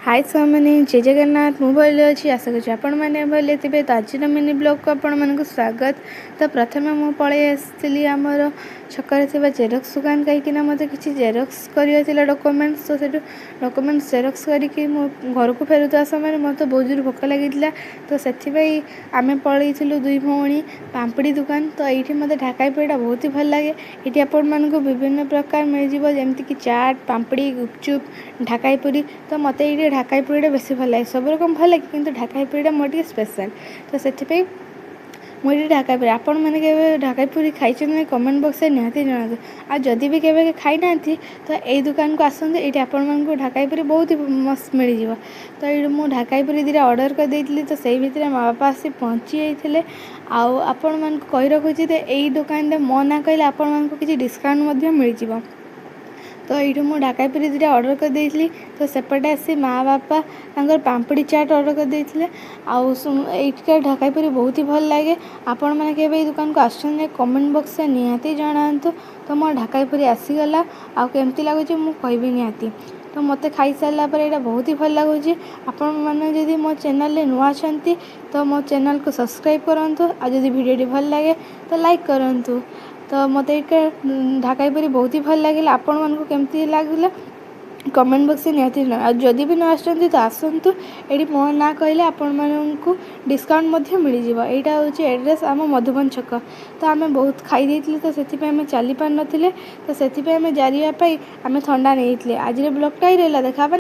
High ସାଙ୍ଗମାନେ, ଜୟ ଜଗନ୍ନାଥ। ମୁଁ ଭଲ ଅଛି, ଆଶା କରୁଛି ଆପଣମାନେ ଭଲ ଥିବେ। ତ ଆଜିର ମିନି ବ୍ଲଗ୍କୁ ଆପଣମାନଙ୍କୁ ସ୍ୱାଗତ। ତ ପ୍ରଥମେ ମୁଁ ପଳେଇ ଆସିଥିଲି ଆମର ଛକରେ ଥିବା ଜେରକ୍ସ ଦୋକାନ, କାହିଁକିନା ମୋତେ କିଛି ଜେରକ୍ସ କରିବାର ଥିଲା ଡକୁମେଣ୍ଟସ୍। ତ ସେଠୁ ଡକୁମେଣ୍ଟସ୍ ଜେରକ୍ସ କରିକି ମୁଁ ଘରକୁ ଫେରୁଥିବା ସମୟରେ ମୋତେ ବହୁତ ଜୋର ଭୋକ ଲାଗିଥିଲା। ତ ସେଥିପାଇଁ ଆମେ ପଳେଇଥିଲୁ ଦୁଇ ଭଉଣୀ ପାମ୍ପଡ଼ି ଦୋକାନ। ତ ଏଇଠି ମୋତେ ଢାକାଇ ପୁରୀଟା ବହୁତ ହି ଭଲ ଲାଗେ। ଏଇଠି ଆପଣମାନଙ୍କୁ ବିଭିନ୍ନ ପ୍ରକାର ମିଳିଯିବ, ଯେମିତିକି ଚାଟ୍, ପାମ୍ପଡ଼ି, ଗୁପଚୁପ୍, ଢାକାଇ ପୁରୀ। ତ ମୋତେ ଏଇଠି ଢାକାଇ ପୁରୀଟା ବେଶୀ ଭଲ ଲାଗେ। ସବୁ ରକମ ଭଲ ଲାଗେ, କିନ୍ତୁ ଢାକାଇ ପୁରୀଟା ମୋର ଟିକେ ସ୍ପେଶାଲ୍। ତ ସେଥିପାଇଁ ମୁଁ ଏଇଠି ଢାକାଇ ପୁରୀ। ଆପଣମାନେ କେବେ ଢାକାଇ ପୁରୀ ଖାଇଛନ୍ତି ନା କମେଣ୍ଟ ବକ୍ସରେ ନିହାତି ଜଣାନ୍ତୁ। ଆଉ ଯଦି ବି କେବେ ଖାଇନାହାନ୍ତି, ତ ଏଇ ଦୋକାନକୁ ଆସନ୍ତୁ। ଏଇଠି ଆପଣମାନଙ୍କୁ ଢାକାଇ ପୁରୀ ବହୁତ ହି ମସ୍ତ ମିଳିଯିବ। ତ ଏଇଠି ମୁଁ ଢାକାଇ ପୁରୀ ଦୁଇଟା ଅର୍ଡ଼ର କରିଦେଇଥିଲି। ତ ସେଇ ଭିତରେ ମା ବାପା ଆସି ପହଞ୍ଚି ଯାଇଥିଲେ। ଆଉ ଆପଣମାନଙ୍କୁ କହି ରଖୁଛି ଯେ ଏଇ ଦୋକାନରେ ମୋ ନାଁ କହିଲେ ଆପଣମାନଙ୍କୁ କିଛି ଡିସକାଉଣ୍ଟ ମଧ୍ୟ ମିଳିଯିବ। ତ ଏଇଠୁ ମୁଁ ଢାକାଇ ପୁରୀ ଦୁଇଟା ଅର୍ଡ଼ର କରିଦେଇଥିଲି। ତ ସେପଟେ ଆସି ମା ବାପା ତାଙ୍କର ପାମ୍ପଡ଼ି ଚାଟ୍ ଅର୍ଡ଼ର କରିଦେଇଥିଲେ। ଆଉ ଏଇଠିକାର ଢାକାଇ ପୁରୀ ବହୁତ ହି ଭଲ ଲାଗେ। ଆପଣମାନେ କେବେ ଏଇ ଦୋକାନକୁ ଆସୁଛନ୍ତି, କମେଣ୍ଟ ବକ୍ସରେ ନିହାତି ଜଣାନ୍ତୁ। ତ ମୋ ଢାକାଇ ପୁରୀ ଆସିଗଲା, ଆଉ କେମିତି ଲାଗୁଛି ମୁଁ କହିବି ନିହାତି। ତ ମୋତେ ଖାଇସାରିଲା ପରେ ଏଇଟା ବହୁତ ହି ଭଲ ଲାଗୁଛି। ଆପଣମାନେ ଯଦି ମୋ ଚ୍ୟାନେଲରେ ନୂଆ ଅଛନ୍ତି, ତ ମୋ ଚ୍ୟାନେଲକୁ ସବସ୍କ୍ରାଇବ୍ କରନ୍ତୁ, ଆଉ ଯଦି ଭିଡ଼ିଓଟି ଭଲ ଲାଗେ ତ ଲାଇକ୍ କରନ୍ତୁ। ତ ମୋତେ ଏଇଟା ଢାକାଇ ପୁରୀ ବହୁତ ହି ଭଲ ଲାଗିଲା। ଆପଣମାନଙ୍କୁ କେମିତି ଲାଗିଲା କମେଣ୍ଟ ବକ୍ସରେ ନିହାତି ଜଣାନ୍ତୁ। ଆଉ ଯଦି ବି ନ ଆସୁଛନ୍ତି, ତ ଆସନ୍ତୁ ଏଇଠି। ମୋ ନାଁ କହିଲେ ଆପଣମାନଙ୍କୁ ଡିସକାଉଣ୍ଟ ମଧ୍ୟ ମିଳିଯିବ। ଏଇଟା ହେଉଛି ଆଡ୍ରେସ୍, ଆମ ମଧୁବନ ଛକ। ତ ଆମେ ବହୁତ ଖାଇ ଦେଇଥିଲୁ, ତ ସେଥିପାଇଁ ଆମେ ଚାଲି ପାରିନଥିଲେ। ତ ସେଥିପାଇଁ ଆମେ ଜାରିବା ପାଇଁ ଆମେ ଥଣ୍ଡା ନେଇଥିଲେ। ଆଜିର ବ୍ଲଗ୍ଟା ଏଇ ରହିଲା, ଦେଖା।